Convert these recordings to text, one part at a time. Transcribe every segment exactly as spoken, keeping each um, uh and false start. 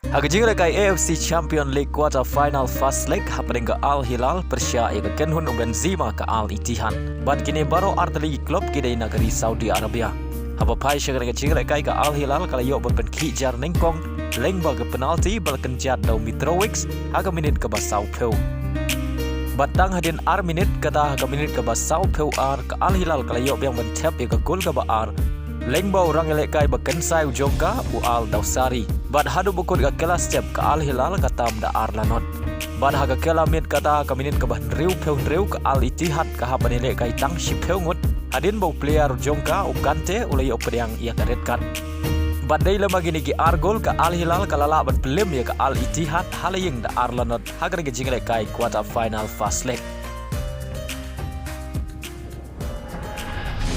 Ha ka jinglehkai A F C Champion League quarter final first leg hapdeng ka Al Hilal pyrshah ïa ka kynhun u Benzema ka Al Ittihad. Bad kine baroh artylli ki club ki dei na ka ri Saudi Arabia. Haba phai sha kane ka jinglehkai ka Al Hilal ka la ïoh ban pynkhih jar nyngkong lyngba ka penalty ba la kynjat da u Mitrovic ha ka minit kaba sawphew. Bad tang hadien ar minit kata ha ka minit kaba sawphew ar ka Al Hilal ka la ïoh biang ban thep ïa ka gol kaba ar lyngba u rangïalehkai ba kynsai u jong ka u Al Dawsari. Bad haduh ba kut ka kylla step ka Al Hilal ka tam da ar la not. Bad ha ka kylla miet kata ha ka minit kaba hynriewphew hynriew ka Al Ittihad ka hap ban ïalehkai tang shiphew ngut hadien ba u player u jong ka u Kante u la ïoh pdiang ïa ka red card. Bad dei lem bad kine ki ar gol ka Al Hilal ka la lah ban pynlem ïa ka Al Ittihad ha la ïing da ar la not ha kane ka jinglehkai quarter final first leg.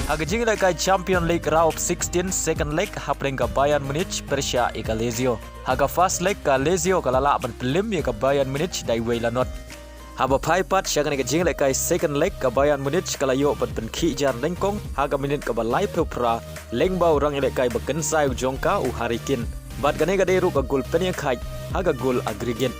Ha ka jinglehkai Champion League round of sixteen second leg hapdeng ka Bayern Munich pyrshah ïa ka Lazio. Ha ka first leg ka Lazio ka la lah ban pynlem ïa ka Bayern Munich da iwei la not. Haba phai pat sha kane ka jinglehkai second leg ka Bayern Munich ka la ïoh ban pynkhih jar nyngkong ha ka minit kaba laiphew phra lyngba u rangïalehkai ba kynsai u jong ka u Harry Kane. Bad kane ka dei ruh ka gol pynïakhaid ha ka gol aggregate.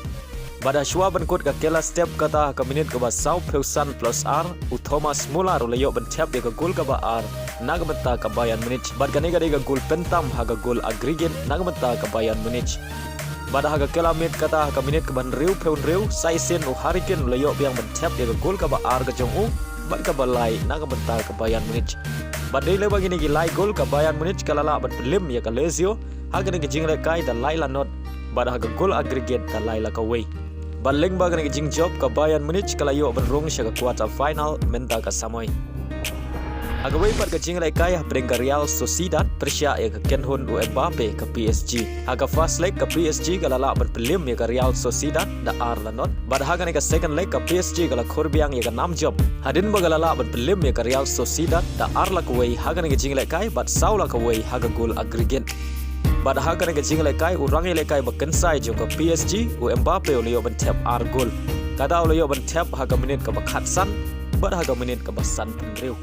Bad hashwa ban kut ka kylla step kata ha ka minit kaba sawphew san plus ar u Thomas Muller u la ïoh ban thep ïa ka gol kaba ar na ka bynta ka Bayern Munich. Bad kane ka dei ka gol pyntam ha ka gol aggregate na ka bynta ka Bayern Munich. Bad ha ka kylla miet kata ha ka minit kaba hynriewphew hynriew sa shisien u Harry Kane u la ïoh biang ban thep ïa ka gol kaba ar ka jong u bad kaba lai na ka bynta ka Bayern Munich. Bad dei lem bad kine ki lai gol ka Bayern Munich ka la lah ban pynlem ïa ka Lazio ha kane ka jinglehkai da lai la not bad ha ka gol aggregate da lai la kawei. Bad lyngba kane ka jingjop ka Bayern Munich ka la ïoh ban rung sha ka quarter final mynta ka samoi. Ha kawei pat ka jinglehkai hapdeng ka Real Sociedad pyrshah ïa ka kynhun u Mbappe ka P S G. Ha ka first leg ka P S G ka la lah ban pynlem ïa ka Real Sociedad da ar la not. Bad ha kane ka second leg ka P S G ka la khur biang ïa ka nam jop hadien ba ka la lah ban pynlem ïa ka Real Sociedad da ar la kawei ha kane ka jinglehkai bad saw la kawei ha ka gol aggregate. Bad ha kane ka jinglehkai u rangïalehkai ba kynsai jong ka P S G u Mbappe u la ïoh ban thep ar gol. Kata u la ïoh ban thep ha ka minit kaba khatsan bad ha ka minit kaba sanphew hynriew.